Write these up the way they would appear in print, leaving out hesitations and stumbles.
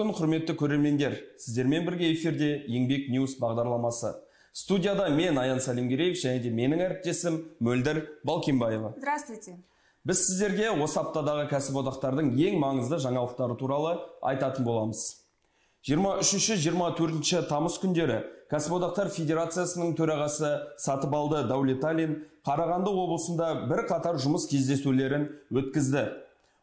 Күн, құрметті көрермендер! Сіздермен бірге эфирде «Еңбек Ньюс» бағдарламасы. Студияда мен, Аян Сәлімгереев, және де менің әріптесім Мөлдір Балкенбаева. Здравствуйте. Біз сіздерге осы аптадағы кәсіподақтардың ең маңызды жаңалықтары туралы айтатын боламыз. 23-24 тамыз күндері Кәсіподақтар федерациясының төрағасы Сатыбалды Даулеталин Қарағанды облысында бір қатар жұмыс кездесулерін өткізді.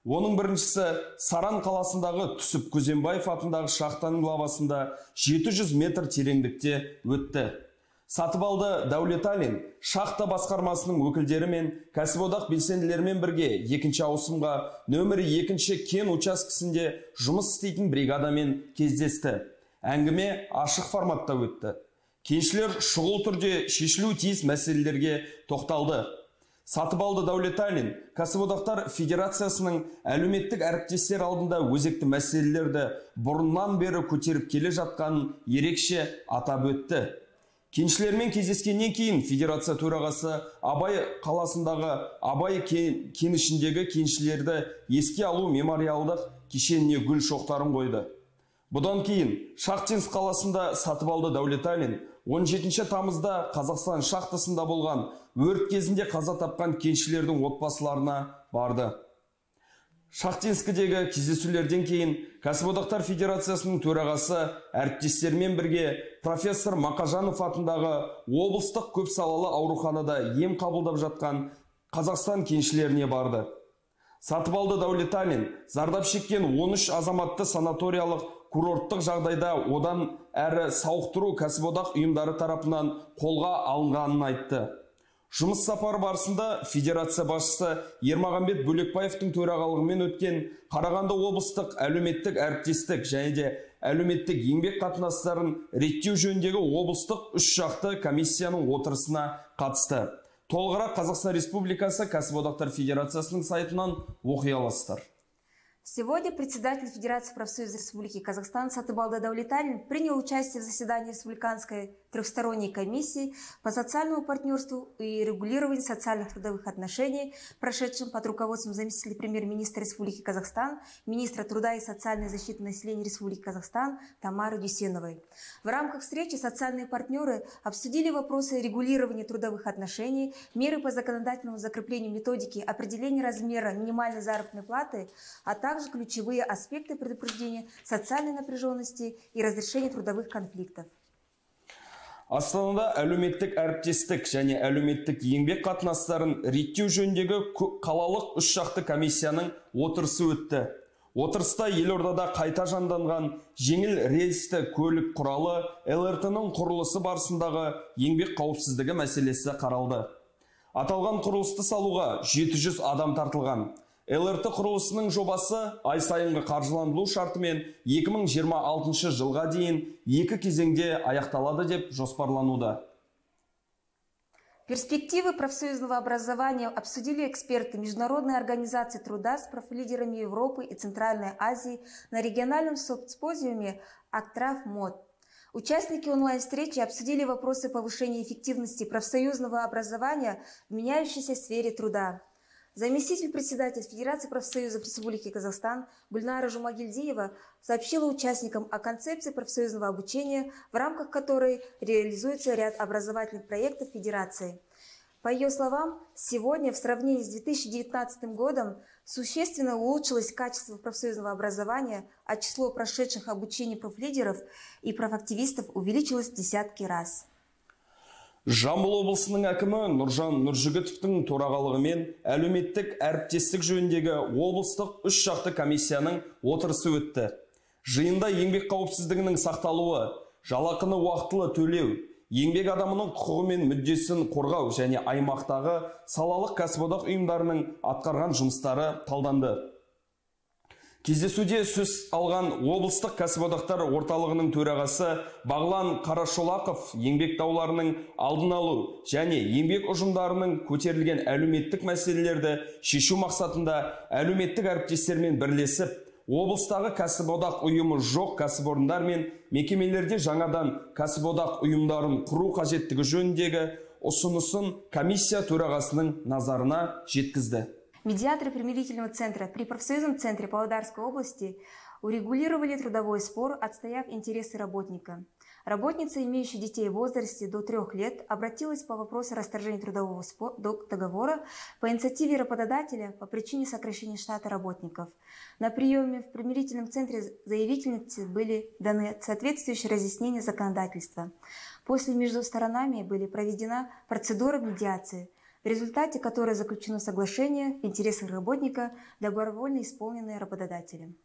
Оның біріншісі Саран қаласындағы Түсіп Күзембаев атындағы шахтаның лавасында 700 метр тереңдікте өтті. Сатыбалды Даулеталин шахта басқармасының өкілдері мен кәсіподақ белсенділерімен бірге екінші ауысымға нөмірі екінші кен учаскесінде жұмыс істейтін бригадамен кездесті. Әңгіме ашық форматта өтті. Кеншілер шұғыл түрде шешілуі тиіс мәселелерге тоқталды. Сатыбалды Даулеталин Кәсіподақтар федерациясының әлеуметтік әріптестер алдында өзекті мәселелерді бұрыннан бері көтеріп келе жатқанын ерекше атап өтті. Кеншілермен кездескеннен кейін федерация төрағасы Абай қаласындағы Абай кенішіндегі кеншілерді еске алу мемориалдық кешеніне гүл шоқтарын қойды. Бұдан кейін Шахтинск қаласында Сатыбалды Даулеталин 17 тамызда Қазақстан шахтасында болған өрт кезінде қаза тапқан кеншілердің отбасыларына барды. Шахтинскідегі кездесулерден кейін Кәсіподақтар федерациясының төрағасы әріптестерімен бірге профессор Мақажанов атындағы облыстық көпсалалы ауруханада ем қабылдап жатқан Қазақстан кеншілеріне барды. Сатыбалды Даулеталин зардап шеккен 13 азаматты санаториялық курорттық жағдайда одан әрі сауықтыру кәсіподақ ұйымдары тарапынан қолға алынғанын айтты. Жұмыс сапары барысында федерация басшысы Ермағанбет Бөлекпаевтың төрағалығымен өткен Қарағанды облыстық әлеуметтік әріптестік және де әлеуметтік еңбек қатынастарын реттеу жөніндегі облыстық үш жақты комиссияның отырысына қатысты. Толығырақ Қазақстан Республикасы Кәсіподақтар федерациясының сайтынан оқи аласыздар. Сегодня председатель Федерации профсоюзов Республики Казахстан Сатыбалды Даулеталин принял участие в заседании Республиканской трехсторонней комиссии по социальному партнерству и регулированию социальных трудовых отношений, прошедшем под руководством заместителя премьер-министра Республики Казахстан, министра труда и социальной защиты населения Республики Казахстан Тамары Дюсеновой. В рамках встречи социальные партнеры обсудили вопросы регулирования трудовых отношений, меры по законодательному закреплению методики определения размера минимальной заработной платы, а также ключевые аспекты предупреждения социальной напряженности и разрешения трудовых конфликтов. Астанада әлеуметтік әріптестік және әлеуметтік еңбек қатынастарын реттеу жөніндегі қалалық үш жақты комиссияның отырысы өтті. Отырыста елордада қайта жанданған жеңіл рельсті көлік құралы ЛРТ-ның құрылысы барысындағы еңбек қауіпсіздігі мәселесі қаралды. Аталған құрылысты салуға 700 адам тартылған. ЛРТ құрылысының жобасы ай сайынғы қаржыландыру шартымен 2026 жылға дейін екі кезеңде аяқталады деп жоспарлануда. Перспективы профсоюзного образования обсудили эксперты Международной организации труда с профлидерами Европы и Центральной Азии на региональном симпозиуме «Актрафмод». Участники онлайн-встречи обсудили вопросы повышения эффективности профсоюзного образования в меняющейся сфере труда. Заместитель председателя Федерации профсоюзов Республики Казахстан Гульнара Жумагильдиева сообщила участникам о концепции профсоюзного обучения, в рамках которой реализуется ряд образовательных проектов Федерации. По ее словам, сегодня в сравнении с 2019 годом существенно улучшилось качество профсоюзного образования, а число прошедших обучение профлидеров и профактивистов увеличилось в десятки раз. Жамбыл облысының әкімі Нұржан Нұржігітовтің төрағалығымен әлеуметтік әріптестік жөніндегі облыстық үш жақты комиссияның отырысы өтті. Жиында еңбек қауіпсіздігінің сақталуы, жалақыны уақытылы төлеу, еңбек адамының құқығы мен мүддесін қорғау және аймақтағы салалық кәсіподақ ұйымдарының атқарған жұмыстары талданды. Кездесуде сөз алған облыстық кәсіподақтар орталығының төрағасы Бағлан Қарашолақов еңбек дауларының алдын алу және еңбек ұжымдарының көтерілген әлеуметтік мәселелерді шешу мақсатында әлеуметтік әріптестермен бірлесіп, облыстағы кәсіподақ ұйымы жоқ кәсіпорындар мен мекемелерде жаңадан кәсіподақ ұйымдарын құру қажеттігі жөніндегі ұсынысын комиссия төрағасының назарына жеткізді. Медиаторы примирительного центра при профсоюзном центре Павлодарской области Урегулировали трудовой спор, отстояв интересы работника. Работница, имеющая детей в возрасте до 3 лет, обратилась по вопросу расторжения трудового договора по инициативе работодателя по причине сокращения штата работников. На приеме в примирительном центре заявительнице были даны соответствующие разъяснения законодательства. После между сторонами были проведена процедура медиации, в результате которой заключено соглашение в интересах работника, добровольно исполненное работодателем.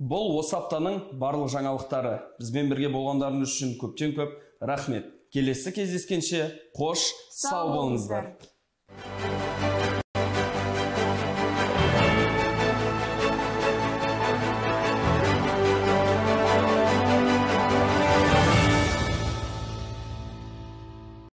Бұл осы аптаның барлық жаңалықтары. Бізбен бірге болғандарыңыз үшін көптен көп рахмет. Келесі кездескенше қош сау болыңыздар.